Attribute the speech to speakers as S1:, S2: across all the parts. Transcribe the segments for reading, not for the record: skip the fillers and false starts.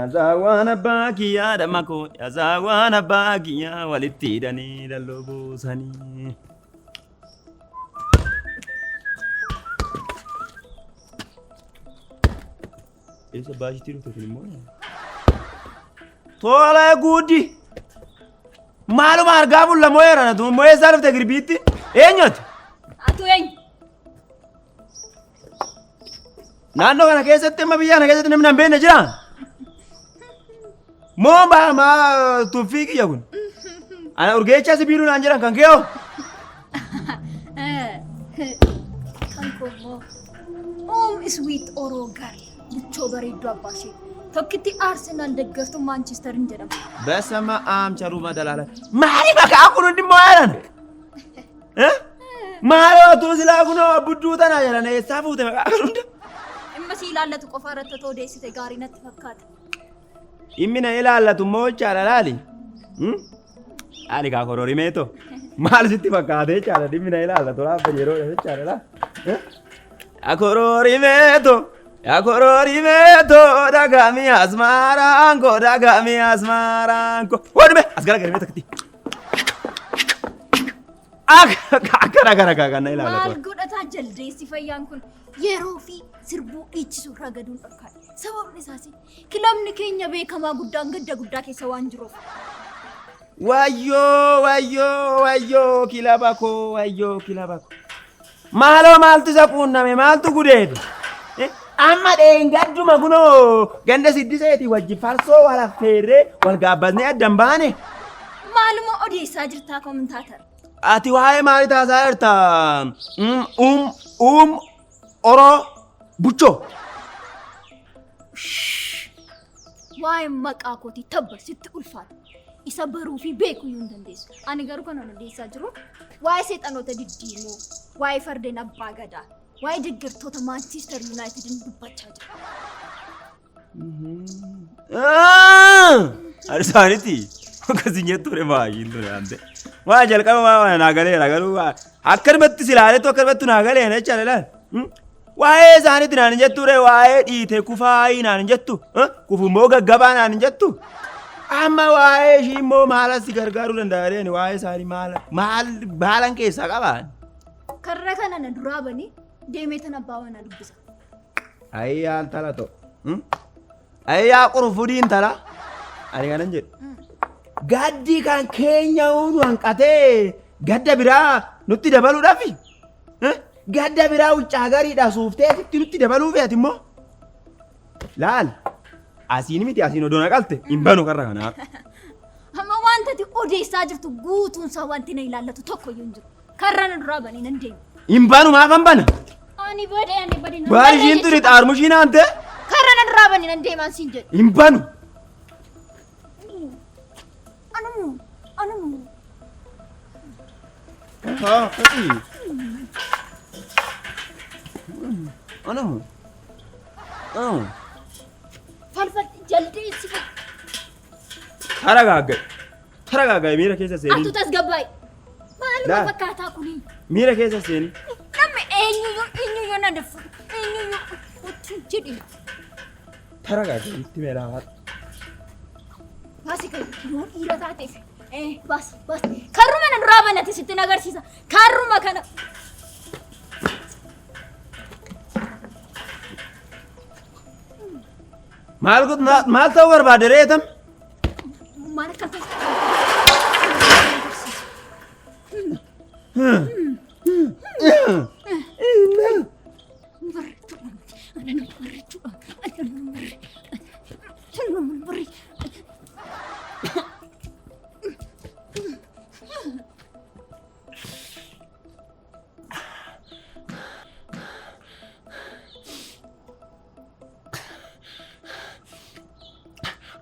S1: Yaazaa abbaa kiyyaa damma koo yaazaa abbaa kiyyaa walitti hidhanii dalloo buusanii. Eessa baashitti dhufte kun immoo? Tola guuddi. Maaluma argaa bulla moo eerana tun moo eessaa dhufte girbiitti? Eenyuti?
S2: Atu eenyu?
S1: Naannoo kana keessatti amma biyya kana keessatti namni hin beekne jira? Moo maa maa tuffii kiyya kun? Ana urgeechaa sibiiluu naan jedhan kan kee hoo?
S2: Kan koo immoo Oom Sweet Oroo Girl buchoo bareedduu abbaa ishee tokkitti Arsenal deeggartuu Manchester hin jedhamu.
S1: Basama aam charuma dalaala. Maali maqaa kun hundi immoo jedhan? Eh? Maali otuu silaa kunoo budduu tana jedhan eessaa fuute maqaa kun hunda?
S2: Dhimma si ilaallatu qofa irratti otoo odeessite gaarii natti fakkaata.
S1: Dhimmi na ilaallatu immoo jechaadha laali. Laali kaa kororimeeto. Maal sitti fakkaate jechaadha dhimmi na ilaallatu laaffa yeroo jechaadha laa. Akororimeeto. Akororimeeto dhagaami asmaaraan koo dhagaami asmaaraan koo. Wadume as gara garimee takkatti. Akkana kana kan na ilaallatu.
S2: Maal godhataa jaldeessi fayyaan kun yeroo fi sirbuu dhiichisuu irraa gaduun dhorkaadha. Sababni isaas kilabni keenya beekamaa guddaan gadda guddaa keessa waan jiruuf.
S1: Wayyoo wayyoo wayyoo kilaba koo wayyoo kilaba koo. Maaloo maaltu isa quunname maaltu gudeede? Amma dheengadduma kunoo ganda siddiseeti wajji farsoo wal affeerree wal gaabbannee addan baane.
S2: Maaluma odeessaa jirtaa komentaatar?
S1: Ati waa'ee maalii taasaa jirta? Um um oroo buchoo.
S2: Waa'ee maqaa kootii tabba sitti ulfaata. Isa baruu fi beekuu iyyuu hin dandeessu. Ani garuu kan odeessaa jiru waa'ee seexanoota diddiimoo, waa'ee fardeen abbaa gadaa, waa'ee deeggartoota Maanchister Yuunaayitidin dubbachaa jira.
S1: Isaanitti akkasii jettu ture baay'een ture waan ta'e. Waa jalqaba waa naa galeera garuu akkanumatti si ilaaletu akkanumatti naa galeera jechaadha laal. Waa'ee isaaniitti naan hin jettu ree waa'ee dhiite kufaayii naan hin jettu kufummoo gaggabaa naan hin jettu. Amma waa'ee ishii immoo maala si gargaaruu danda'a reen waa'ee isaanii maala maal maalan keessaa qabaan.
S2: Karra kana na duraa banii deemee tan abbaa manaa dubbisa.
S1: Ayyaa intala ta'u. Ayyaa qurfudii intala. Ani kanan jedhu. Gaddi kan keenya nu hanqatee gadda biraa nutti dabaluudhaafi. Gadda biraa huccaa gariidha suuftee sitti nutti dabaluu feeti immoo. Laal asiin miti asiin odoo naqalte hin banu karra kanaa.
S2: Amma wanta ati odeessaa jirtu guutuun isaa wanti na ilaallatu tokko iyyuu hin jiru. Karra na duraa banii nan deema.
S1: Hin banu maafan bana?
S2: Ani bade ani bade nan
S1: Baal
S2: bade
S1: ishiin tuni
S2: jechuudha.
S1: xaarmushii naante
S2: Karra na duraa banii nan deemaan siin jedhe.
S1: hin banu.
S2: Anumu anumu.
S1: Anamu. Anamu.
S2: Falfalli jaldeessi.
S1: Taragaagga'i. Taragaagga'i miira keessa
S2: Atu
S1: seeni.
S2: tasgabbaa'e. Maaluma
S1: Laa.
S2: fakkaataa kuni?
S1: Miira keessa seeni.
S2: Namni eenyuyyuu eenyuyyuu na dafu eenyuyyuu utuu jedhi.
S1: Taragaagga'i itti meelaa.
S2: Baasi kan yoo dhiira taateef. Baasi baasi. Karruma na duraa banate sitti na agarsiisa. Karruma kana.
S1: Maal maal ta'uu barbaade reetam?
S2: Maal akka ta'e.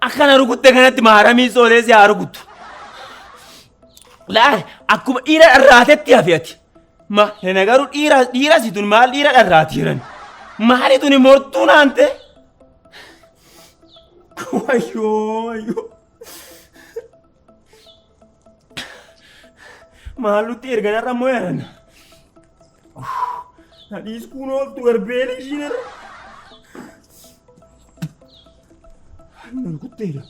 S1: Akkana rukutte kanatti maaramii soolee si haa rukuttu. Laal akkuma dhiira dharraatetti hafi ati. Ma na garuu dhiira dhiira si tun maal dhiira dharraati jiran. Maali tuni mortuu naante? Wayyoo wayyoo. Maal nutti ergan har'a immoo yaran. Nadhiis kun ooltu garbeeli ishiin irra. Na rukutteera.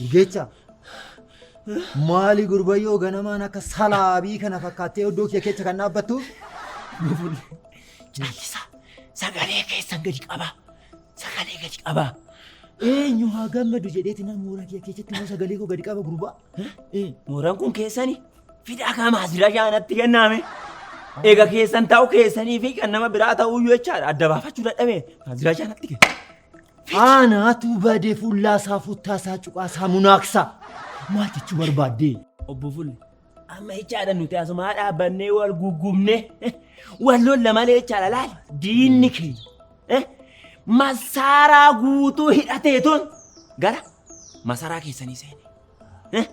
S3: Urgeechaa. Maali gurbayyoo ganamaan akka salaabii kana fakkaattee iddoo kee keessa kan dhaabbattu?
S1: Callisa. Sagalee keessan gadi qabaa. Sagalee gadi qabaa.
S3: Eenyu haa gammadu jedheeti nan mooraa kee keessatti immoo sagalee koo gadi qaba gurbaa.
S1: Mooraan kun keessani fidaa kaa maasira shaanatti kennaame. Eega keessan ta'u keessanii fi kan nama biraa ta'uu iyyuu jechaadha. Adda baafachuu dadhabee maasira shaanatti kenna.
S3: Anaatu badee fuullaasaa futtaasaa cuqaasaa munaaksaa. Maal jechuu barbaaddee?
S1: Obbo Fulle, amma jechaadha nuti asumaa dhaabbannee wal guggubnee wal lolla malee jechaadha laal diinni keenya masaaraa guutuu hidhateetun gara masaraa keessanii seene.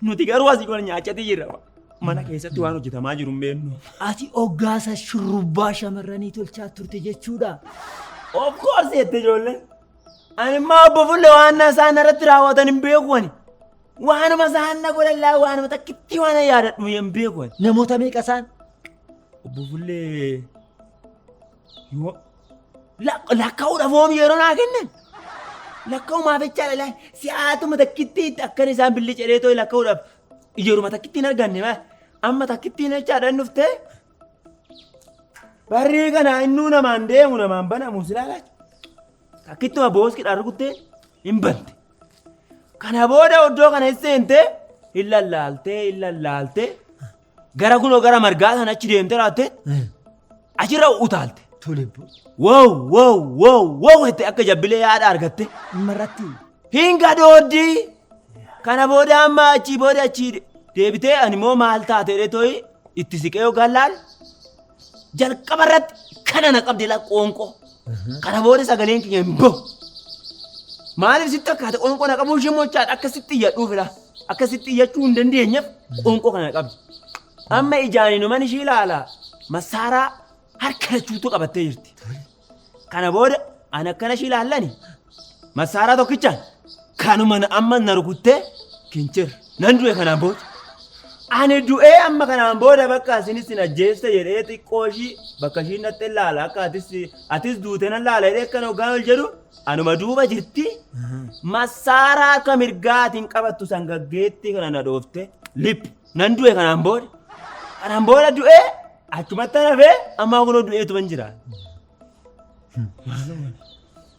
S1: Nuti garuu asii wal nyaachatti jirra. Mana keessatti waan hojjetamaa jiru hin beeknu.
S3: Ati oggaasa shurrubbaa shamarranii tolchaa turte jechuudha.
S1: Of course jette ijoolleen. Ani immoo Obbo Fulle waan isaan irratti raawwatan hin beeku ani. Waanuma isaan na godhan laa waanuma takkitti waan yaadadhu hin beeku ani.
S3: Namoota meeqa isaan?
S1: Obbo Fullee yoo lakkaa'uudhaaf oom yeroo naa kennan. Lakkaa'umaaf jechaadha laa si'aatuma takkitti akkan isaan billi jedhee too'i lakkaa'uudhaaf yeruma takkitti hin arganne maa amma takkittiin jechaadha inni dhuftee barrii kana innuu namaan deemu namaan banamu silaalaa takkittuma booskidhaan rukuttee hin bante. Kana booda iddoo kana seentee hin lallaaltee hin lallaaltee gara kunoo gara margaa sana achi deemtee raattee achirra utaalte.
S3: Tole.
S1: Wow wow wow wow jette akka jabbilee yaada argatte.
S3: Marratti.
S1: Hin gadooddii. Kana booda amma achii booda achii deebitee ani immoo maal taate jedhee tooyi itti siqee yookaan laal jalqaba irratti kana na qabde laa qoonqoo. Kana booda sagaleen kiyya hin bahu. Maaliif sitti akkaate qoonqoo na qabuu ishee mochaadha akka sitti iyyadhuuf laa akka sitti iyyachuu hin dandeenyeef qoonqoo kana na qabdi. Amma ijaan inuman ishii ilaala masaaraa harka lachuutu qabattee jirti. Kana booda ani akkana ishii ilaallani masaaraa tokkichaan kanuma amma na rukuttee kinchir nan du'e kanaan booda. Ani du'ee amma kanaan booda bakka isinis sin ajjeeste jedhee xiqqoo ishii bakka ishiin natti ilaala akka atis atis duute nan laala jedhee akkana hoggaan ol jedhu anuma duuba jirti. Masaaraa akka mirgaatiin qabattu san gaggeetti kana na dhoofte lip nan du'e kanaan booda. Kanaan booda du'ee achumatti hafee ammaa kunoo du'eetuman jira.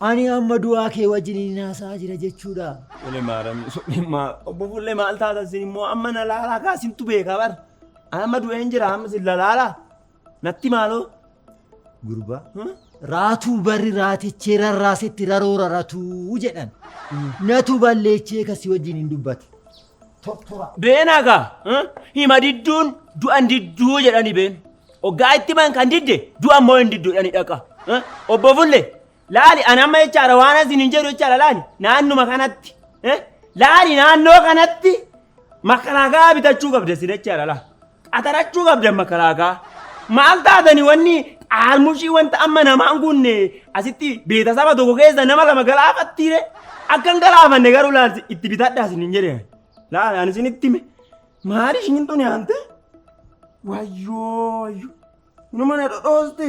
S3: Ani amma du'aa kee wajjin haasa'aa jira jechuudha.
S1: Tole maaramni obbo Fullee maal taata isin immoo amma na laalaa kaasintu beekaa bara. Amma du'een jira amma isin lalaalaa. Natti maaloo.
S3: Gurbaa. Raatuu barri raatichee rarraasetti raroo raratuu jedhan. Natu balleechee kasii wajjin hin dubbate. Tortora.
S1: Beenaa gaa hima didduun du'an didduu jedhani been. Oggaa itti man kan didde du'a immoo hin diddu jedhani dhaqa. Obbo Fulle laali ani amma jechaadha waan asin hin jedhu jechaadha laali naannuma kanatti. Laali naannoo kanatti makalaakaa bitachuu qabda sin jechaadha laa. Qatarachuu qabda makalaakaa. Maal taatani wanni aalmushii wanta amma namaan kunne asitti beeta saba tokko keessa nama lama galaafattiire. Akka hin galaafanne garuu laal itti bitadhaa sin hin jedhe. Laal ani isinitti hime. Maali ishiin tuni aante? Wayyoo wayyoo. Inuma na dhodhooste.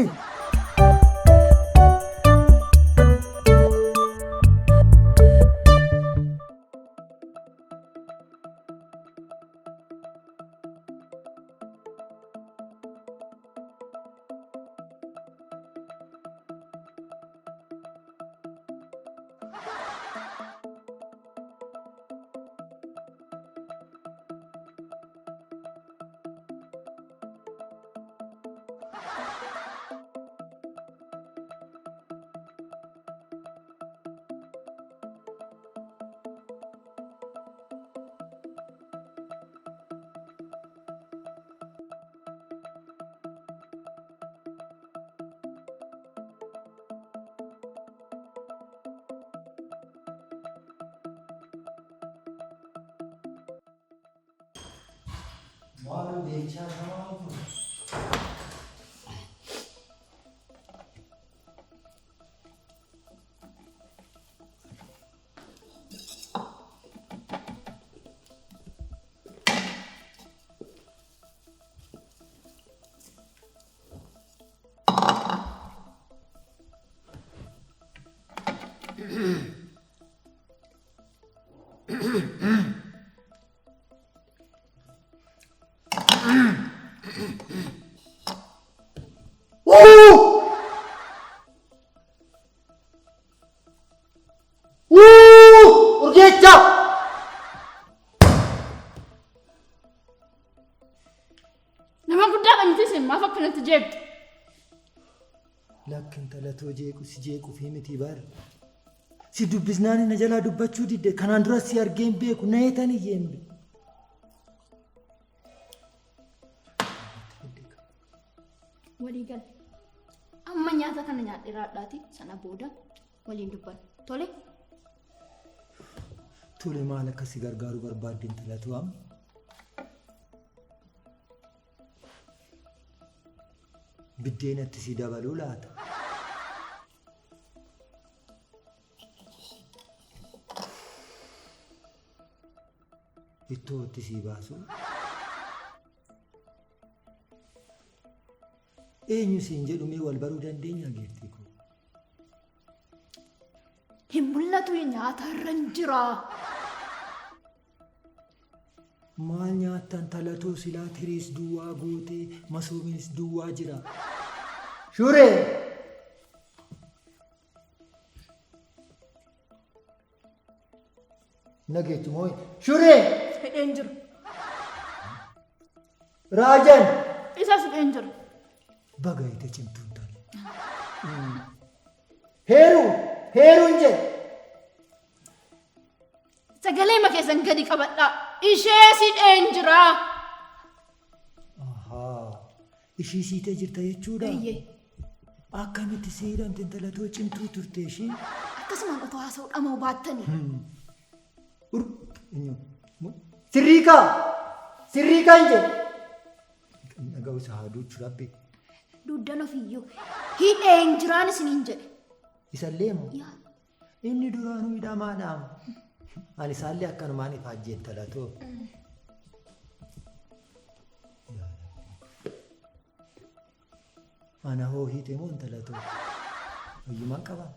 S3: Maaloo deechaa maal? Wuu! Wuu! Urgeechaa!
S4: Nama guddaadha miti isin maaf akkanatti jeeqxu?
S3: Lakki intala too jeequ si jeequufii miti bar. Si dubbisnaan na jalaa dubbachuu didde kanaan dura si argee hin beeku na eetan iyyee hin beeku.
S2: Walii gala. Amma nyaata kana nyaadhee raadhaati sana booda waliin dubbanna. Tole?
S3: Tole maal akka si gargaaru barbaadde intala too amma? Biddeenatti si dabaluu laata? Ittootti si baasu? Eenyu siin jedhu mee wal baruu dandeenya giiftii koo?
S2: Hin mul'atu nyaata irra hin jira.
S3: Maal nyaatta intala too silaa tiriis duwwaa gootee masoobiinis duwwaa jira. Shuree! Nageechu moo shuree!
S4: Hidheen jiru.
S3: Raajan!
S4: Isas hidheen jiru.
S3: Baga ite cimtuu intala. Heeruu! Heeruun jedhe!
S4: Sagaleema keessan gadi qabadhaa. Ishee sidheen jira.
S3: Ahaa. Ishii siitee jirta jechuudha?
S2: Eeyyee.
S3: Akkamitti si hidhamte intala too cimtuu turte ishiin?
S2: Akkasumaan otoo haasa'uu dhama'uu baattanii.
S3: Ur. Sirriikaa! Sirriikaa hin jedhe! Dhaga'u isa haa duuchu rabbi.
S2: Dugdan ofiiyyuu hidheen jiraan isiniin jedhe.
S3: Isallee moo?
S2: Yaa.
S3: Inni duraanuu hidhamaadhaam. Ani isaallee akkanumaan ifaajjee intala too. Ana hoo hiite moo intala too? Fayyumaan qabaa?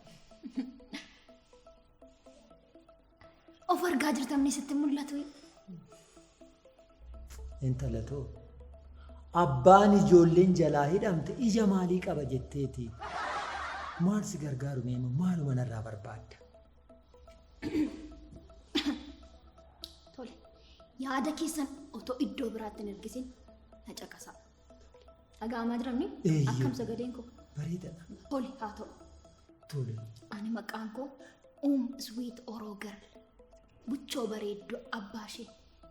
S2: Of argaa jirtamni sitti mul'atu.
S3: Intala too. Abbaan ijoolleen jalaa hidhamte ija maalii qaba jetteeti? Maal si gargaaru mee maaluma narraa barbaadda?
S2: Tole. Yaada keessan otoo iddoo biraatti hin ergisin na caqasaa. Dhaga'amaa jiramni?
S3: Eeyyee.
S2: Akkam sagaleen koo?
S3: Bareedaadha.
S2: Tole haa ta'u.
S3: Tole.
S2: Ani maqaan koo Sweet Oro Girl. Buchoo bareedduu abbaa ishee.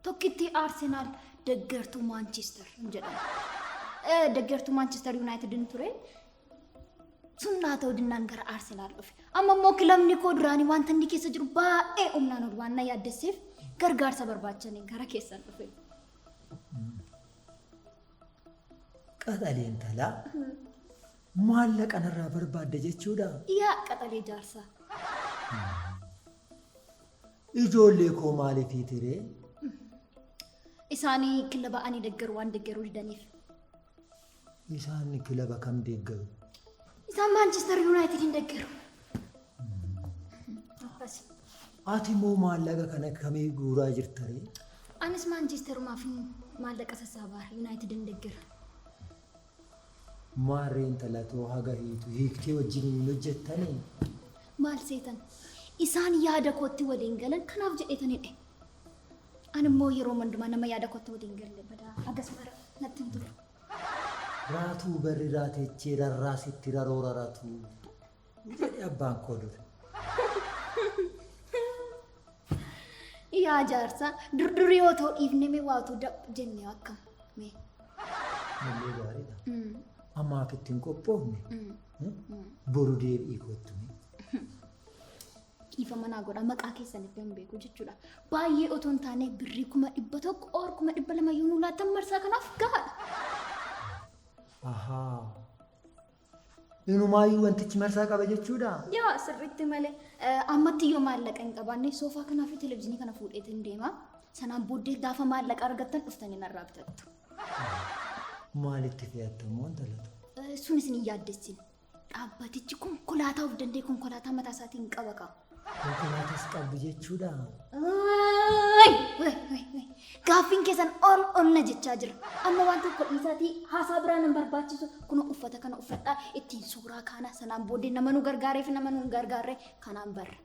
S2: Tokkittii Arsenaal deeggartuu Maanchister jedhama. Deeggartuu Maanchister Yuunaayitidin ture. Sunnaa ta'uu dinnaan gara Arsenaal dhufe. Amma immoo kilabni koo duraanii wanta inni keessa jiru baay'ee humnaan ol waan na yaaddesseef gargaarsa barbaachanii gara keessan dhufe.
S3: Qaxalee intalaa maallaqa narraa barbaadda jechuudha.
S2: Yaa qaxalee jaarsaa.
S3: Ijoollee koo maaliif hiitiree?
S2: Isaanii kilaba ani deeggaru waan deeggaruu didaniif.
S3: Isaan kilaba kam deeggaru?
S2: Isaan Maanchister Yuunaayitidin deeggaru. Akkas.
S3: Ati immoo maallaqa kana kamii guuraa jirtaree?
S2: Anis Maanchisterumaaf maallaqa sassaabaa Yuunaayitidin deeggara.
S3: Maarree intala too haga hiitu hiiktee wajjin hin hojjettanii?
S2: Maal seetan? Isaan yaada kootti waliin galan kanaaf jedheetan hidhe. Ani immoo yeroo hundumaa nama yaada kootti waliin galle badaa hagas mara natti hin tolu.
S3: Raatuu barri raatechee rarraasitti raroo raratu jedhe abbaan koo dur.
S2: Yaa jaarsaa durdurii otoo dhiifne mee waa otoo dab jennee akkam mee.
S3: Mallee gaariidha. Ammaaf ittiin qophoofne boru deebi'ii kottu mee.
S2: Dhiifama naa godha maqaa keessanitti hin beeku jechuudha. Baay'ee otoo hin taane birrii 100,000 or 200,000 yoo nuu laattan marsaa kanaaf gahaadha.
S3: Ahaa. Inumaayyuu wantichi marsaa qaba jechuudha.
S2: Yaa sirriitti malee ammatti yoo maallaqa hin qabaanne soofaa kanaa fi televizyiinii kana fuudheetiin deema. Sanaan booddee gaafa maallaqa argattan dhuftanii narraa bitattu.
S3: Maalitti fe'attamoo intala too?
S2: Sun isin hin yaaddessin. Dhaabbatichi konkolaataa of danda'e konkolaataa mataa isaatiin qaba qaba.
S3: Konkolaatas qabdu jechuudha.
S2: Way, way, way, way. Gaaffiin keessan ol ol na jechaa jira. Amma waan tokko dhiisaatii haasaa biraa nan barbaachisu. Kunoo uffata kana uffadhaa ittiin suuraa kaana sanaan booddee nama nu gargaaree fi nama nu hin gargaarre kanaan barra.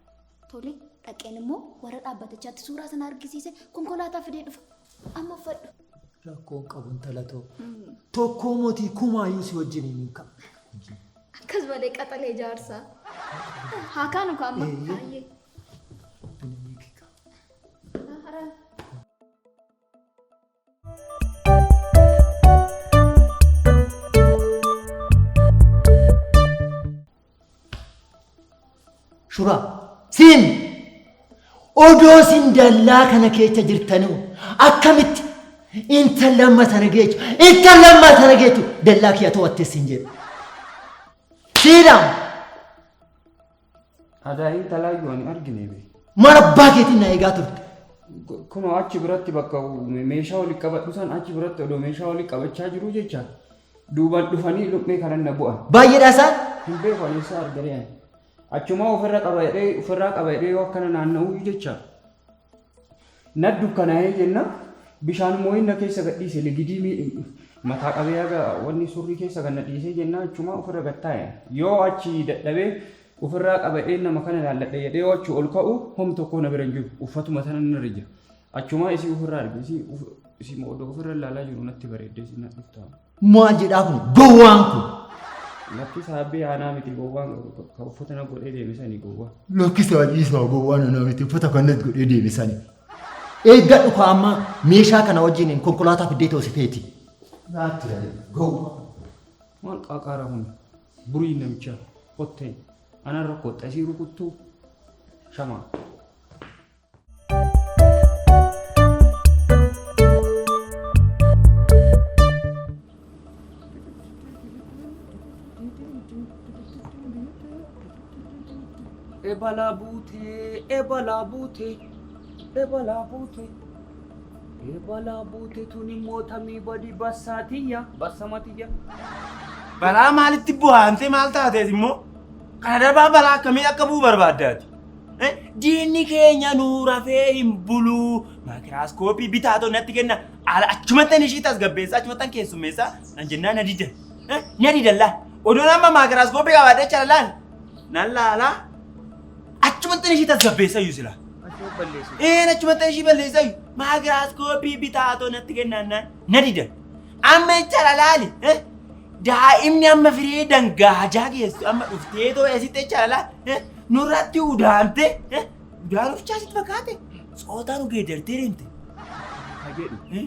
S2: Tole dhaqeen immoo warra dhaabbatichaatti suuraa sana argisiise konkolaataa fidee dhufa. Amma uffadhu.
S3: Rakkoon qabu intala too. Tokkoo mootii kumaayyuu si wajjin hin ka'a.
S2: Akkas malee qaxalee jaarsaa. Haa kaanu ka amma.
S3: Eeyyee.
S2: Baay'ee. Hara.
S3: Shuraa siin odoo sin dallaa kana keessa jirtanuu akkamitti intala amma tana geechu intala amma tana geechu dallaa kiyya to'atte sin jedhu. Siidhaan
S5: Adaa intalaayyuu ani argine be.
S3: mana abbaa keetiin na eegaa turte.
S5: Kunoo achi biratti bakka meeshaa walitti qabadhu san achi biratti odoo meeshaa walitti qabachaa jiruu jecha duubaan dhufanii luphee kanan na bu'an.
S3: Baay'eedha isaan.
S5: Hin beeku ani eessaa arganii ani. Achumaa ofirra qaba jedhee ofirraa qaba jedhee yoo akkana naanna'uu jecha na dukkanaa'ee jenna bishaan immoo na keessa gadhiise ligidii mataa qabee haga wanni surrii keessa kan na dhiisee jenna achumaa ofirra gattaa'e yoo achi dadhabee ofirraa qaba jedhee nama kana ilaalladhe jedhee yoo achi ol ka'u hom tokko na bira hin jiru uffatuma sana narra jira achumaa isii ofirraa arge isii isii odoo ofirra ilaalaa jiru natti bareeddee isii na dhufta.
S3: Maal jedhaa kun gowwaan kun.
S5: Lakki saabbee aanaa miti gowwaan ka uffata na godhee deeme sani gowwaa.
S3: Lakkisaa dhiisaa gowwaan anaa miti uffata kanatti godhee deeme sani. Eeggadhu kaa amma meeshaa kana wajjin konkolaataa fiddee ta'u si feeti. Naatti gowwaa.
S5: Maal qaaqaara kun burii namichaa kottee anarra koxxasii rukuttuu shamaa. Ebala buutee, ebala buutee, ebala buutee, ebala buutee tuni mootamii badi bassaatiyya, bassamatiyya.
S1: Balaa maalitti bu'aantee maal taatees immoo kana darbaa balaa akkamii akka bu'u barbaaddaati? Diinni keenya nuu rafee hin buluu maakiraaskooppii bitaa ta'u natti kenna ala achumattan ishii tasgabbeessaa achumattan keessummeessaa nan jennaan na didan. Na didan laa odoon amma maakiraaskooppii qabaadhee jala laal nan laalaa achumattan ishii tasgabbeessaa iyyuu silaa.
S5: Achuma balleessu.
S1: Een achumattan ishii balleessaa iyyuu maakiraaskooppii bitaa ta'u natti kennaan na didan. Amma jecha laali. Daa'imni amma firee dangaajaa geessu amma dhuftee too asitti jecha laali. Nurratti udaante udaanuuf chaasitti fakkaate tsootaa nu geeddartee deemte.
S5: Ka jedhu.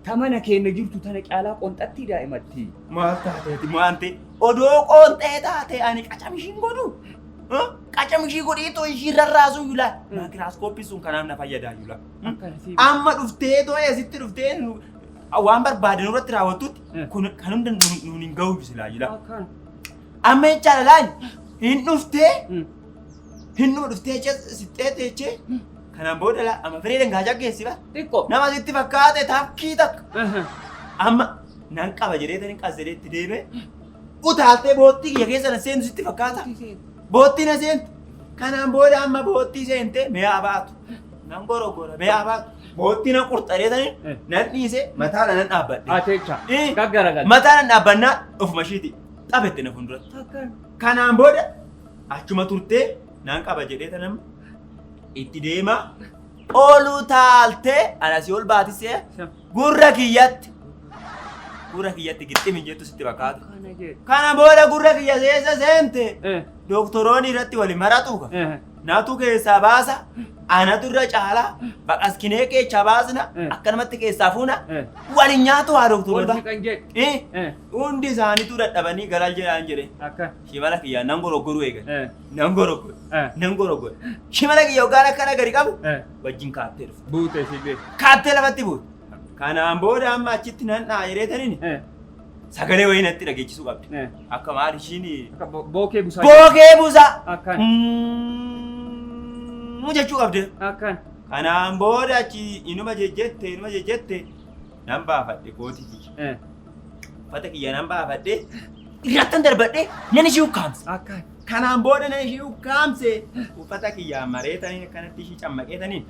S5: Ta mana keenya jirtu tana caalaa qonxattii daa'imatti.
S1: Maal taateeti maante odoo qonxee taate ani qacam ishiin godhu. Qacam ishii godhee too ishii rarraasuu yula. Maakiraaskooppii sun kanaaf na fayyadaa yula.
S5: Akkana sii.
S1: Amma dhuftee too asitti dhuftee waan barbaade nurratti raawwattutti kun kan hunda nuun hin gahu silaa jira.
S5: Akkana.
S1: Amma jechaadha laal hin dhuftee hin dhuma dhuftee jecha sixxee teechee kanaan booda laa amma firee dangaajaa geessiba.
S5: Xiqqoo.
S1: Nama sitti fakkaate tafkii takka. Amma nan qaba jedhee tani qas jedhee itti deeme utaaltee boottii kiyya keessa na seentu sitti fakkaata. Boottii na seentu. Kanaan booda amma boottii seente mi'aa baatu. Nan gorogora mi'aa baatu. Boottii na qurxaree tani nan dhiise mataadha nan dhaabbadhe.
S5: Ateecha.
S1: Eh.
S5: Gaggaragal.
S1: Mataa nan dhaabbannaa ofuma ishiiti xabette na fuulduratti.
S5: Akkana.
S1: Kanaan booda achuma turtee nan qaba jedhee tanam itti deema olu taaltee anasii ol baatisee gurra kiyyatti gurra kiyyatti gixximi jettu sitti fakkaata.
S5: Akkana jedhu.
S1: Kana booda gurra kiyya seessa seente
S5: Eh.
S1: doktoroonni irratti wali maratu ka.
S5: Eh.
S1: Natu keessaa baasa anatu irra caala baqaskinee keechaa baasna
S5: Eh.
S1: akkanumatti keessaa fuuna
S5: Eh.
S1: waliin nyaatu haa
S5: Wal
S1: doktoroota.
S5: fixan jedhu.
S1: Eh.
S5: Eh.
S1: Hundi isaaniitu dadhabanii galal jedhaan jedhe.
S5: Akkana.
S1: Shimala kiyyaa nan goroggoruu eegan.
S5: Eh.
S1: Nan goroggore.
S5: Eh.
S1: Nan goroggore. Shimala kiyya hoggaan akkana gadi qabu
S5: Eh.
S1: wajjin kaattee dhufe.
S5: Buute si bee.
S1: Kaattee lafatti buute. Kanaan booda amma achitti nan dha'a jedheetaniin
S5: Eh.
S1: sagalee wayii natti dhageechisuu qabdi.
S5: Eh.
S1: Akka maal ishiin
S5: Akka bookee busaa.
S1: bookee buusaa.
S5: Akkana.
S1: Mm jechuu qabdi.
S5: Akkana.
S1: Kanaan booda achi inuma jejjette inuma jejjette nan baafadhe kootii kiyya.
S5: Eh.
S1: Uffata kiyya nan baafadhe irrattan darbadhe nan ishii ukkaamse.
S5: Akkana.
S1: Kanaan booda nan ishii ukkaamse uffata kiyyaa mareetanii akkanatti ishii cammaqeetanii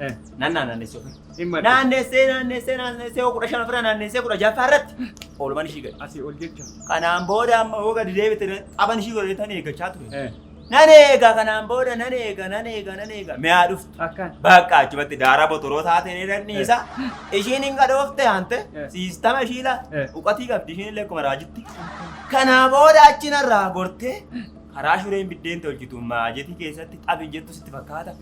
S1: nan naannessee ofirra.
S5: Dhimma
S1: Naannessee naannessee naannessee hoo 15 ofirra naannessee 16ffaa irratti oolman ishii gadi.
S5: Asii ol jecha.
S1: Kanaan booda amma hoo gadi deebite qaban ishii godhatanii eeggachaa ture. Nan eega kanaan booda nan eega nan eega nan eega mi'aa dhuftu.
S5: Akkaan.
S1: Bakka achumatti daaraa botoroo taate ni dhanniisa. Ishiin hin gadhoofte hante siistama ishii laa uqatii qabdi ishiin illee akkuma raajitti. Kanaa booda achi narraa gortee karaa shureen biddeen tolchitu maajetii keessatti xabin jettu sitti fakkaata.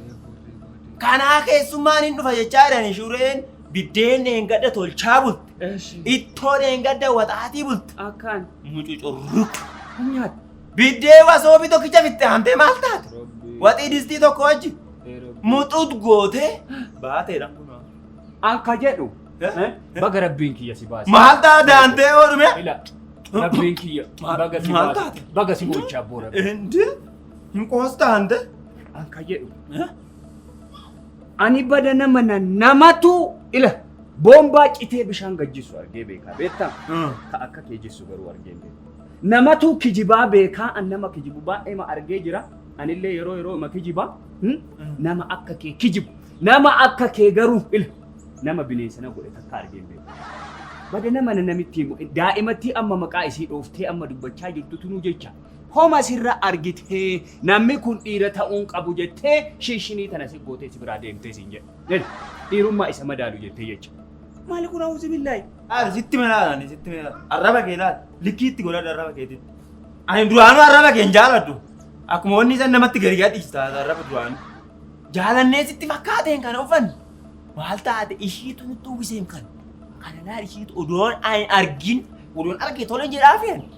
S1: Kanaa keessummaan hin dhufa jechaa jedhani shureen biddeen dheengadda tolchaa bulte. Ittoo dheengadda waxaatii bulte.
S5: Akkaan.
S1: Mucucurruk.
S5: Nyaata.
S1: Biddeen wasoobii tokkicha fixxe hantee maal taate? Waxii distii tokko wajji muxut gootee baateedha.
S5: Anka jedhu. Baga rabbiin kiyya si baase.
S1: Maal taate hantee oolume?
S5: Ila. Rabbiin kiyya baga si
S1: Maal
S5: baase.
S1: taate?
S5: Baga si gocha abboo rabbi.
S1: Indi hin qoosta hante?
S5: Anka jedhu. Ani bada nama na namatu ila boombaa citee bishaan gajjisu argee beekaa beektaa? Ka akka kee jissu garuu argee hin beeku. Namatu kijibaa beekaa an nama kijibu baay'ee ma argee jira. Anillee yeroo yeroo ma kijibaa. Nama akka kee kijibu. Nama akka kee garuu ila nama bineensa na godhe takka argee hin beeku. Bada nama na namitti himu daa'imatti amma maqaa isii dhooftee amma dubbachaa jirtu tunuu jecha. Homa sirra argitee namni kun dhiira ta'uun qabu jettee shiishinii tana si gootee si biraa deemtee siin jedhe. Jedhe dhiirummaa isa madaalu jettee jecha. Maali kun hawwisi billaahi?
S1: Ani sitti melaala ani sitti melaala. Arraba kee laal. Likkiitti godhadhu arraba keetitti. Ani duraanuu arraba kee hin jaaladhu. Akkuma wanni isaan namatti gadi gadhiista arraba duraanuu. Jaalannee sitti fakkaateen kana uffanne. Maal taate ishiitu nutti uwwiseem kana. Kana laal ishiitu odoon ani argin odoon arge tole jedhaafi ani.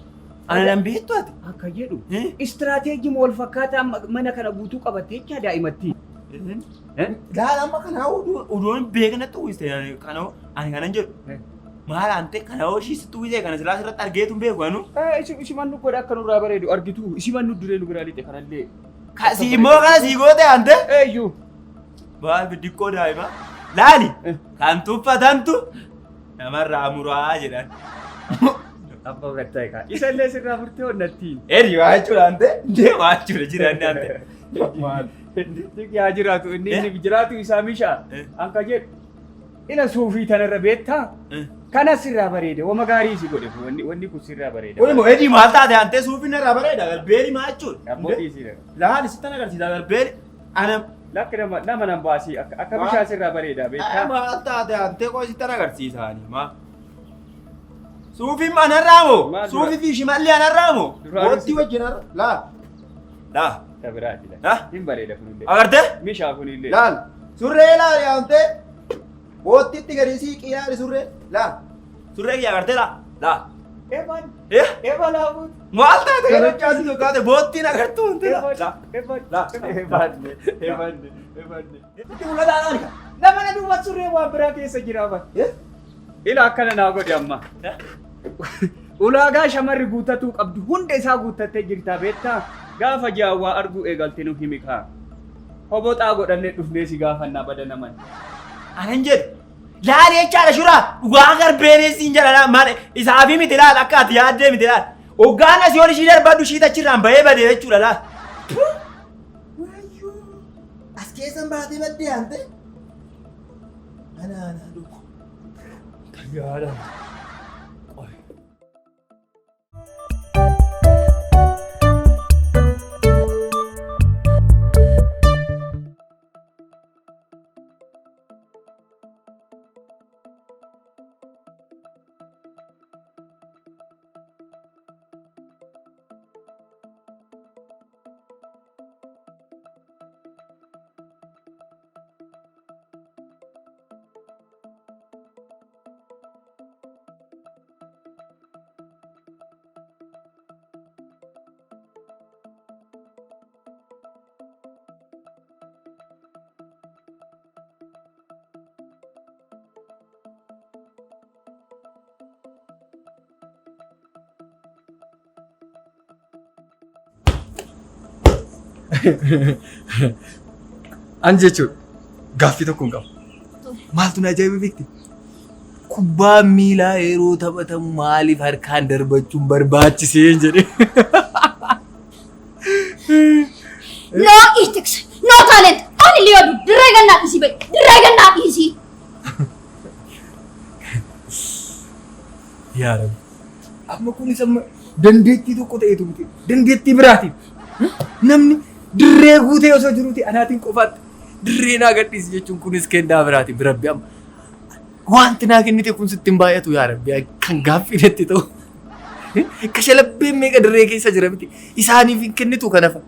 S1: Ana nan beektu ati.
S5: Akka jedhu istiraateejii wal fakkaataa mana kana guutuu qabattee jecha daa'imatti.
S1: Laal amma kana odoon beeknatti uwwiste kana ani kanan jedhu. Maal ante kana hoo ishii sitti uwwisee kana silaa sirratti argeetu hin beeku anu.
S5: Isiman nu godha akka nurraa bareedu argitu isiman nu duree nu biraa lixe kanallee.
S1: Kasii immoo kana sii goote ante.
S5: Eeyyuu.
S1: Maal biddiqqoo daa'ima. Laali kan tuffatantu namarraa muraa jedhan.
S5: Abbaa gattaa egaa. Isa illee sirraa furtee onnattiin.
S1: Eri waa jechuudha ante. Ndee waa jechuudha jiran ante.
S5: Maal? Yaa jiraatu inni inni jiraatu isaa mishaa. Anka jedhu. Ila suufii tanarra beektaa? Kana sirraa bareede wama gaarii si godhe wanni wanni kun sirraa bareeda.
S1: Kun immoo edii maal taate antee suufiin irraa bareeda galbeeri maa jechuudha.
S5: Abboo dhiisii.
S1: Laali sittan agarsiisa galbeeri. Ana
S5: Lakki nama nama nan baasii akka akka bishaan sirraa bareeda beektaa?
S1: Maal taate antee koo sittan agarsiisa ani maa. Suufiin anarraa moo?
S5: Maal dura-
S1: Suufii fi shimalli anarraa moo?
S5: Duraan
S1: Boottii wajjin arra. Laal. Laal.
S5: Ka biraati
S1: Ha?
S5: Hin bareeda kunillee.
S1: Agartee?
S5: Mishaa kunillee.
S1: Laal. Surree laali antee. Boottiitti gadi siiqii laali surree. Laal. Surree kiyya agartee laa. Laal.
S5: Eban.
S1: Eh?
S5: Eba laabuut.
S1: Maal taate kana caasi tokkaate boottiin agartuu antee laa. Laa.
S5: Eban.
S1: Laa.
S5: Eban. Eban. Eban.
S1: Itti mul'ataa laali ka.
S5: Nama na duuba surree waan biraa keessa jira ba. Ila akkana naa godhe amma. Ulaagaa shamarri guuttatuu qabdu hunda isaa guuttattee jirta beektaa? Gaafa jaawwaa arguu eegalte nu himi kaa. Hoboxaa godhannee dhufnee si gaafannaa bada naman.
S1: Anan jedhu. Laali jechaadha shuraa dhugaa garbeenee siin jedha laal maal isaafi miti laal akka ati yaaddee miti laal. Hoggaan asii ol ishii darbadhu ishii achirraan bahee badee jechuudha laal. Wayyoo as keessan baatee baddee aante. Ana ana dhugu. Tayyaadha. Qoy.
S6: An jechuudha gaaffii tokko hin qabu. Maaltu na ajaa'iba beekti? Kubbaan miilaa yeroo taphatamu maaliif harkaan darbachuun barbaachisee jedhe.
S2: dhiisii ba'i. Dirree gannaa dhiisii.
S6: Yaa Rabbi. Amma kunis amma dandeettii tokko ta'etu miti. Dandeettii biraati. Namni dirree guutee osoo jiruuti anaatiin qofaatti dirree naa gadhiisi jechuun kunis kennaa biraati. Rabbi amma wanti naa kennite kun sitti hin baay'atu yaa Rabbi kan gaaffii natti ta'u. Kashalabbeen meeqa dirree keessa jira miti. Isaaniif hin kennitu kanafa.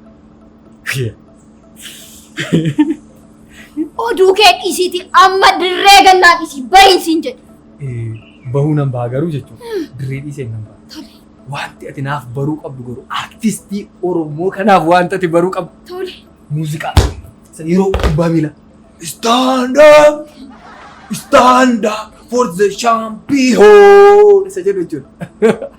S2: Oduu kee dhiisiiti amma dirree gannaa dhiisii ba'iin siin jedhe.
S6: Bahuu nan baha garuu jechuudha. Dirree dhiisee nan baha. Wanti ati naaf baruu qabdu garuu artistii Oromoo kanaaf wanta ati baruu qabdu.
S2: Tole.
S6: Muuziqaa. San yeroo kubbaa miilaa. Stand up! Stand up for the champion! Isa jedhu jechuudha.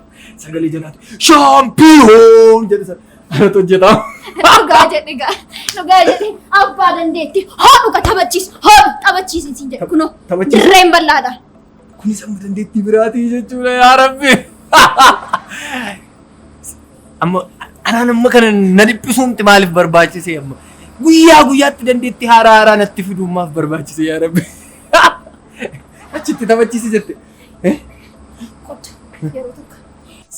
S6: Sagalee jalaatu champion jedhu sana. Anatu hojjetama.
S2: Dhugaa jedhe gaa. Dhugaa jedhe abbaa dandeetti hoodhu ka taphachiisu hoodhu taphachiisi siin jedhe kunoo
S6: Taphachiisu.
S2: dirreen bal'aadha.
S6: Kunis amma dandeettii biraatii jechuudha yaa Rabbi. Amma anaan amma kana na dhiphisuumti maaliif barbaachise amma? Guyyaa guyyaatti dandeettii haaraa haaraa natti fiduun maaf barbaachise yaa Rabbi? Achitti taphachiisi jette.
S2: Qottu yeroo tokko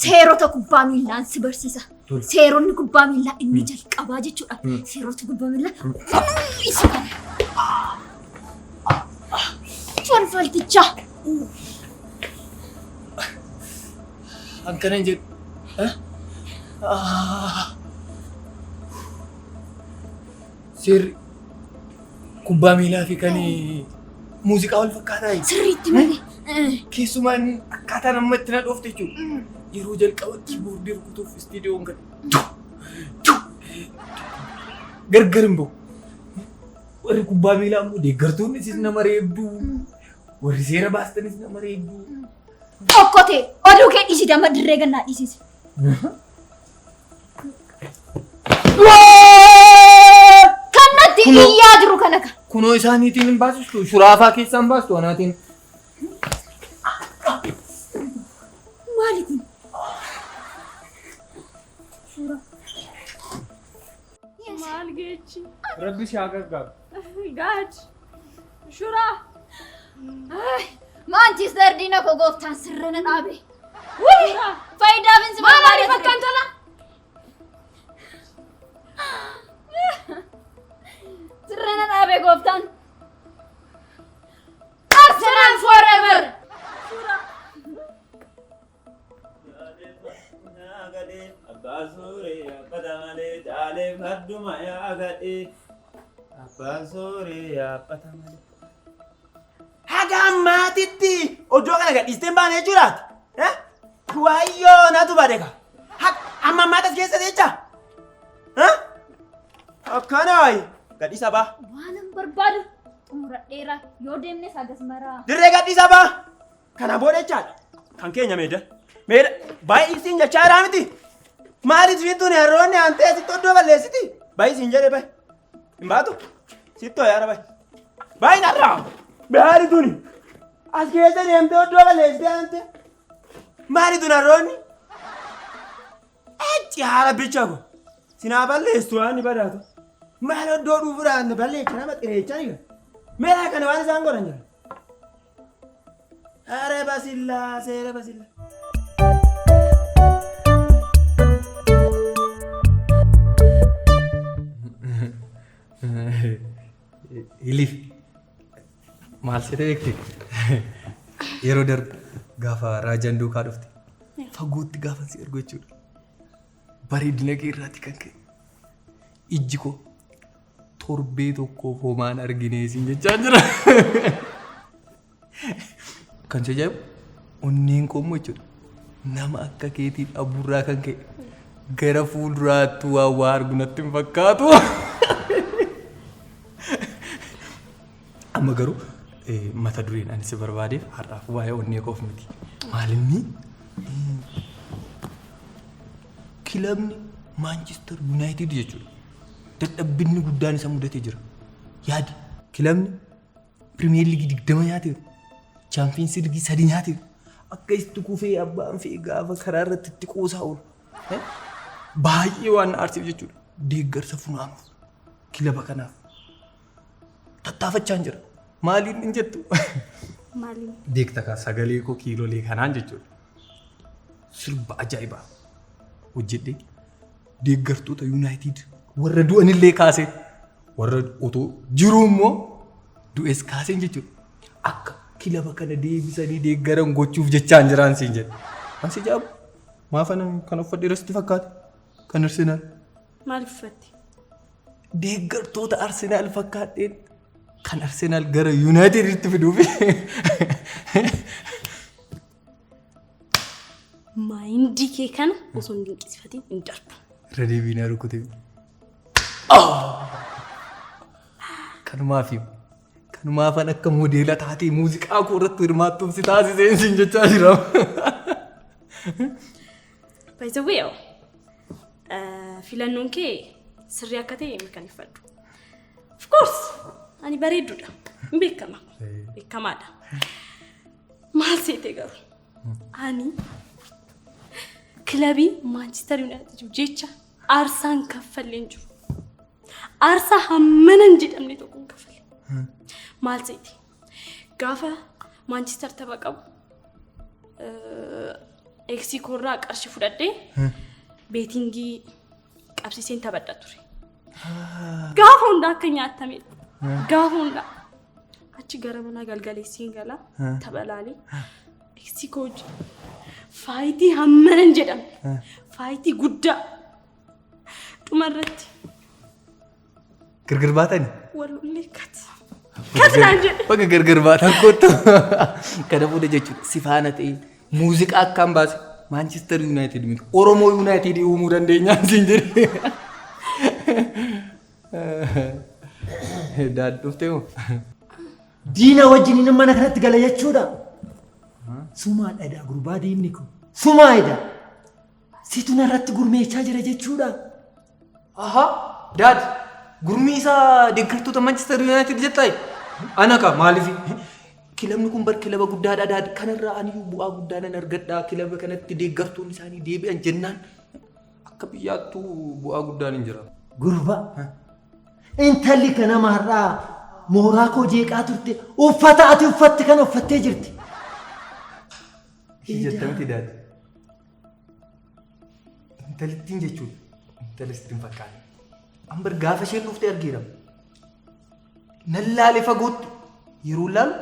S2: seerota kubbaa miillaan si barsiisa. Seeronni kubbaa miillaa inni jalqabaa jechuudha. Seerota kubbaa miillaa isa kana. Falfaltichaa.
S6: An kanan jedhu. Seerri kubbaa miilaa fi kan muuziqaa wal fakkaataa jechuudha.
S2: Sirriitti malee.
S6: Keessumaan akkaataan amma itti na dhoofte jechuudha. Yeroo jalqaba kiiboordii rukutuuf istiidiyoon gad gargar hin bahu. Warri kubbaa miilaa immoo deeggartoonnis nama reebduu, warri seera baastanis nama reebduu.
S2: Okkotee oduu kee dhiisiti amma dirree gannaa dhiisisi. Kan natti iyyaa jiru kana ka.
S6: Kunoo isaaniitiin hin baasistu, shuraafaa keessaa hin baastu anaatiin.
S2: Maali kun? Suuraa.
S4: Maal geechi?
S5: Rabbi si haa gargaaru.
S4: Gaad. Shuraa.
S2: Maanchister diina koo gooftaan sirra na dhaabe. Wuy! Faayidaa binsi
S4: Maal
S2: barbaada
S4: ariifattan
S2: ture.
S4: tola?
S2: Sirra na dhaabe gooftaan. Arsenal forever!
S1: Haga ammaatitti oddoo kana gadhiistee hin baane jechuudhaati. Waayyoo natu bade ka. Amma ammaatti as keessa jecha. Akkana wayi gadhiisa baa.
S2: Waanan barbaadu xumuradheera yoo deemnes hagas maraa.
S1: Dirree gadhiisa baa. Kana booda jechaadha. Kan keenya meeda. Meeda baay'ee isiin jechaa jiraa miti. Maali isiin tuni harroonni aantee sitti oddoo balleessiti. Baay'ee isiin jedhe baay'ee. Hin baatu. Sittoo yaara baay'ee. Baay'ee narraa. Maali tuni? As keessa deemtee oddoo balleessitee aantee. Maali tun harroonni? Achi haala bicha ko. Sinaa balleessu waan ni badaatu. Maal oddoo dhufuudhaan balleecha nama xireechaa ni Meeraa kana waan isaan godhan jira. Are basillaasee, are basilla.
S6: Iliif maal seete beekte yeroo darbe gaafa raajaan duukaa dhufte fagootti gaafa si ergu jechuudha. Bareedina kee irraati kan ka'e ijji koo torbee tokkoof homaan arginee siin jechaa jira. Kan si ajaa'ibu onneen koo immoo jechuudha nama akka keetii dhabuurraa kan ka'e gara fuulduraatti waan waa argu natti hin fakkaatu. Amma garuu mata dureen ani si barbaadeef har'aaf waa'ee onnee koof miti. Maalinni kilabni Maanchister Yuunaayitid jechuudha. Dadhabbinni guddaan isa mudatee jira. Yaadi kilabni Pirimeer Liigii 20 nyaateeru. Chaampiyoonsi Liigii 3 nyaateeru. Akka itti kufee abbaan fe'e gaafa karaa irratti itti qoosaa oolu. Baay'ee waan na aarseef jechuudha. Deeggarsa funaanuuf kilaba kanaaf. Tattaafachaan jira. Maaliin hin jettu?
S7: Maaliin?
S6: Beekta kaa sagalee koo kiilolee kanaan jechuudha. Sirba ajaa'ibaa hojjedhee deeggartoota Yuunaayitid warra du'anillee kaasee warra otoo jiruu immoo du'es kaaseen jechuudha. Akka kilaba kana deebisanii deeggaran gochuuf jechaan jiraan siin jedhe. Ansi jaabu maaf ana kan uffadhe sitti fakkaate kan Arsenaal.
S7: Maaliif uffatte?
S6: Deeggartoota Arsenaal fakkaadheen kan Arsenaal gara Yuunaayiteditti fiduufi.
S7: Maayindii kee kana osoo hin dinqisiifatin hin darbu.
S6: Irra deebiin haa rukutee. Kanumaafi kanumaafan akka moodeela taatee muuziqaa koo irratti hirmaattuuf si taasiseen siin jechaa jira.
S7: By the way, filannoon kee sirrii akka ta'e mirkaneeffadhu. Of course, ani bareedduudha. Hin beekama. Beekamaadha. Maal seete garuu? Ani kilabii Manchester United jecha aarsaan kaffallee hin jiru. Aarsaa hammana hin jedhamne tokko hin kaffalle. Maal seete? Gaafa Manchester tapha qabu ex koorraa qarshii fudhadhee betting qabsiiseen taphadha ture. Gaafa hundaa akka nyaatamedha. Gaafa hundaa. Achi gara manaa galgaleessiin gala tapha laalee ex koo wajjin fight hammana hin jedhamne fight guddaa dhumarratti
S6: Gargar baatani?
S7: Walollee cut. Cut naan jedhe.
S6: Bakka gargar baatan kottu. Kana booda jechuudha si faana ta'ee muuziqaa akkaan baase Manchester United miti Oromoo United uumuu dandeenyaan siin jedhe. Dad dhuftee moo?
S3: Diina wajjin mana kanatti gala jechuudha. Sumaa dhadhaa gurbaa diinni kun. Sumaa edaa. Situ narratti gurmeechaa jira jechuudha.
S6: Aha, Dad, gurmii isaa deeggartoota Manchester United jettaa? Ana ka maaliif? Kilabni kun bar kilaba guddaadha Dad. Kanarraa aniyyuu bu'aa guddaa nan argadha. Kilaba kanatti deeggartoonni isaanii deebi'an jennaan akka biyyaattuu bu'aa guddaan hin jira.
S3: Gurbaa. Intalli kana har'aa mooraa koo jeeqaa turte uffata ati uffatte kana uffattee jirti.
S6: Ishii jette miti Dad. Intalittiin jechuudha. Intala sitti hin fakkaanne. Ambar gaafa isheen dhuftee argeera. Nan laale fagootti yeroo laalu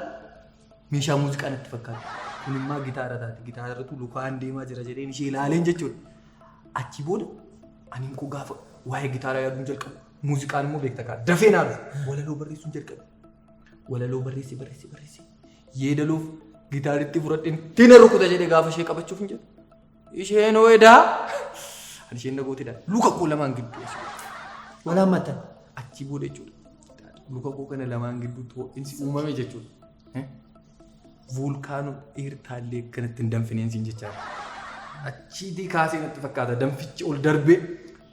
S6: meeshaa muuziqaa natti fakkaata. Kun immoo gitaara taate. Gitaaratu lukaan deemaa jira jedheen ishee ilaaleen jechuudha. Achi booda ani koo gaafa waa'ee gitaaraa yaaduun jalqabu. Muuziqaan immoo beekta kaa dafee naa dhufu. Walaloo barreessuun jalqabe. Walaloo barreesse barreesse barreesse. Yeedaloof gitaaritti fudhadheen tina rukuta jedhee gaafa ishee qabachuuf hin jedhu. Isheen hoo'edaa. Ani isheen na gooteedha. Luka koo lamaan gidduu ishee.
S3: Walaamatan.
S6: Achi booda jechuudha. Luka koo kana lamaan gidduutti ho'insi uumame jechuudha. Voolkaanoo eertaallee akkanatti hin danfineen siin jechaa. Achiitii kaasee natti fakkaata danfichi ol darbee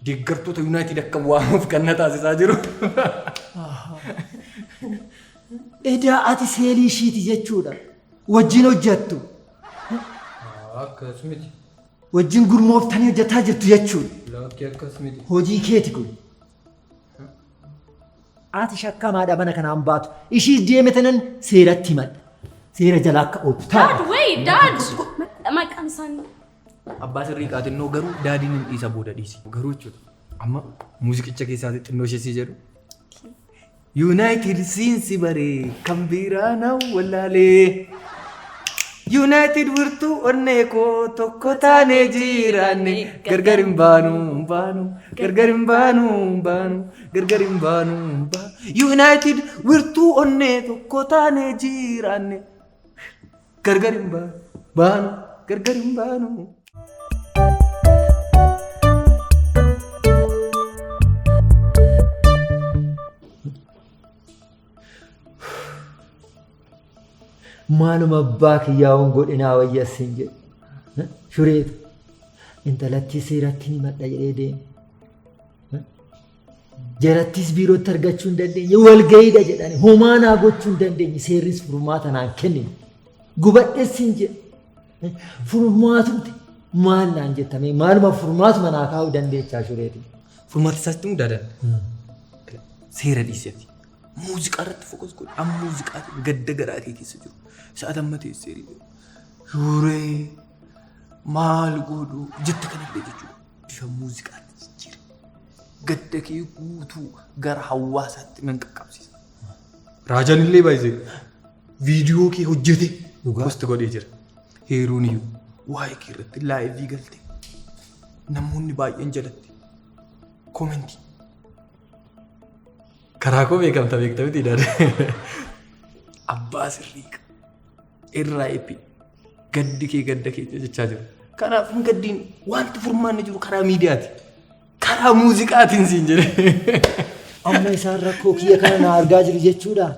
S6: deeggartoota Yuunaayitid akka waamuuf kan na taasisaa jiru.
S3: Edaa ati seelii ishiiti jechuudha. Wajjin hojjettu.
S6: Akkas miti.
S3: Wajjin gurmooftanii hojjetaa jirtu jechuudha.
S6: Lakki akkas miti.
S3: Hojii keeti kun. Ati shakkamaadha mana kanaan baatu. Ishiis deeme tanan seeratti himadha. Seera jala akka ooltu ta'a.
S7: Dad, wait, Dad! Maqaan isaanii.
S6: Abbaa sirrii qaatinnoo garuu daadiin hin dhiisa booda dhiisi. Garuu jechuudha. Amma muuziqicha keessaatti xinnoo ishee sii jedhu. United siinsi baree kan biraa na wallaalee. United wirtuu onnee koo tokko taanee jiraanne gargar hin baanu hin baanu gargar hin baanu hin baanu gargar hin baanu hin baanu. United wirtuu onnee tokko taanee jiraanne gargar hin baanu baanu gargar hin baanu.
S3: Maaluma abbaa kiyyaa'uun godhinaa wayyassiin jedhu. Shureetu intalattii seeratti himadha jedhee deema. Jarattis biirootti argachuu hin dandeenye walga'iidha jedhani homaa naa gochuu hin dandeenye seerris furmaata naan kennine. Gubadheessiin jedhe furmaatumti maal naan jettamee maaluma furmaatuma naa kaa'uu dandeechaa shureeti.
S6: Furmaata isaatti mudaadan. Seera dhiiseti. Muuziqaa irratti fokus godhi. Amma muuziqaatiin gadda garaa kee keessa jiru. Sa'aat amma teessee illee. Shuuree maal godhu jette kanallee jechuudha. Bifa muuziqaatti jijjiiri. Gadda kee guutuu gara hawaasaatti nan qaqqabsiisa. Raajaan illee baay'isee viidiyoo kee hojjete post godhee jira. Heeruun iyyuu waa'ee kee irratti live galte. Namoonni baay'een jalatti comment. Karaa koo beekamta beekta miti daadha. Abbaa sirrii irraa eebbi gaddi kee gadda keenya jechaa jiru. Kanaaf hin gaddiin wanti furmaanni jiru karaa miidiyaati. Karaa muuziqaatiin siin jedhe.
S3: Amma isaan rakkoo kiyya kana na argaa jiru jechuudha.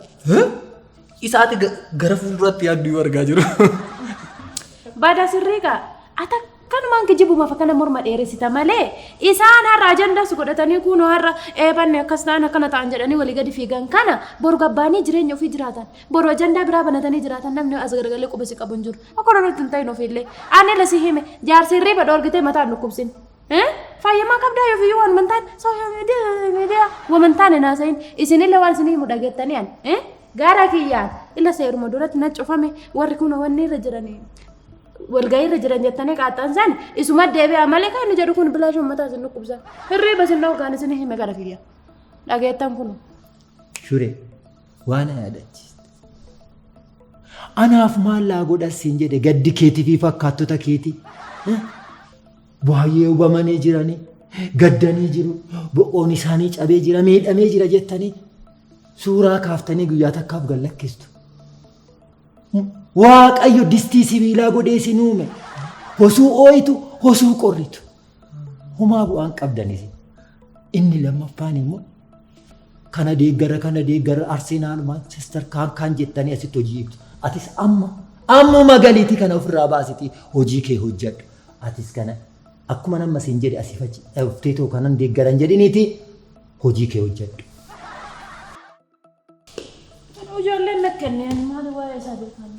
S6: Isaati gara fuulduraatti yaadduu yoo argaa jiru.
S8: Bada sirrii gaa ata akkanumaan kijibumaaf akkana morma dheeressita malee isaan har'a ajandaas godhatanii kunoo har'a eebanne akkas ta'an akkana ta'an jedhanii walii gadi fiigan kana boru gabbaanii jireenya ofii jiraatan boru ajandaa biraa banatanii jiraatan namni as garagalee quba si qabu hin jiru akka irratti hin ta'in ofiillee ani la si hime jaarsi hirriba dhoorgitee mataan dhukkubsin. Fayyummaa qabdaa yoo fiyyuu waan mantaan social media wamantaan hin haasayin isinillee waan isinii himu dhageettanii ani gara kiyyaan ila seeruma duratti na cufame warri kun wanni irra jiranii walgahii irra jiran jettanii qaaxxaan san isuma deebi'a malee kan inni jedhu kun bilaash uummataa isin dhukkubsa hirriiba isin dhorkaan isin hime gara kiyya dhageettan kun.
S3: Shure waan na yaadachiiste. Anaaf maal laa godhas siin jedhe gaddi keetii fi fakkaattota keetii. Baay'ee hubamanii jiranii gaddanii jiru bo'oon isaanii cabee jira miidhamee jira jettanii suuraa kaaftanii guyyaa takkaaf gad lakkistu. Waaqayyo distii sibiilaa godhee isin uume. Hosuu ooyitu, hosuu qorritu. Homaa bu'aan qabdan isin. Inni lammaffaan immoo kana deeggara kana deeggara Arsenaal Maanchestar kaan kaan jettanii asitti hojii hiiktu. Atis amma ammuma galiitii kana ofirraa baasitii hojii kee hojjedhu. Atis kana akkuma nama siin jedhe asii fachi dhooftee too kanan deeggaran jedhiniiti hojii kee hojjedhu.
S8: Ijoolleen na kenneen maali waa'ee isaa beekan.